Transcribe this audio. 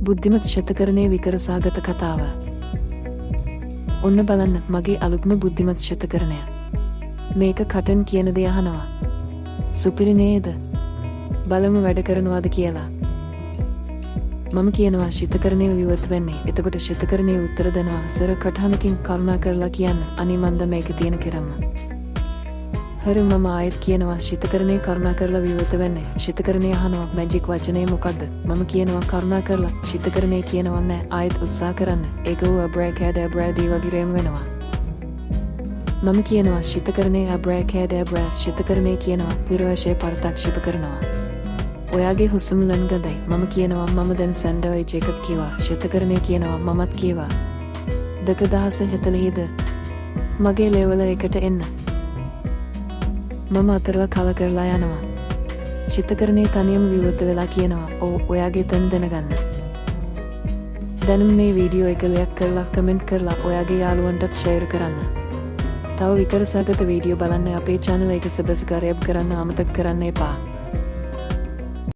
බුද්ධිමත් ශතකරණයේ විකර සහගත කතාව. ඔන්න බලන්න මගේ අලුත්ම බුද්ධිමත් ශතකරණය. මේක කටෙන් කියන දේ අහනවා. සුපිරි නේද? බලමු වැඩ කරනවාද කියලා. මම කියනවා ශිතකරණය විවෘත වෙන්නේ. එතකොට ශිතකරණය උත්තර දෙනවා, "සර්, කටහනකින් කරුණා කරලා කියන්න. අනේ මන්ද මේක තියෙන කෙරම." හරි, මම ආයෙත් කියනවා, "ශිතකරණය, කරුණා කරලා විවෘත වෙන්නේ." ශිතකරණය අහනවා, "මැජික් වචනය මොකද්ද?" මම කියනවා, "කරුණා කරලා." ශිතකරණය කියනවා, "නෑ, ආයෙත් උත්සාහ කරන්න." ඒක ඌ ඇබ්‍රාකැඩැබ්‍රා දී වගේ රේම් වෙනවා. මම කියනවා, "ශිතකරණය, ඇබ්‍රාකැඩැබ්‍රා." ශිතකරණය කියනවා, "පිරවශය ප්‍රතික්ෂේප කරනවා. ඔයාගේ හුස්ම නම් ගඳයි." මම කියනවා, "මම දැන් සැන්ඩ්විච් එකක් කෑවා." ශිතකරණය කියනවා, "මමත් කෑවා. 2040ද? මගේ ලෙවල් එකට එන්න." මම අතරව කල කරලා යනවා. ශිතකරණේ තනියම විවෘත වෙලා කියනවා, "ඔව්, ඔයාගේ තැන දැනගන්න." දැනුම් මේ වීඩියෝ එක ලයික් කරලා, කමෙන්ට් කරලා, ඔයාගේ යාළුවන්ටත් ෂෙයාර් කරන්න. තව විකර සහගත වීඩියෝ බලන්න අපේ චැනල් එක සබ්ස්ක්‍රයිබ් කරන්න අමතක කරන්න එපා.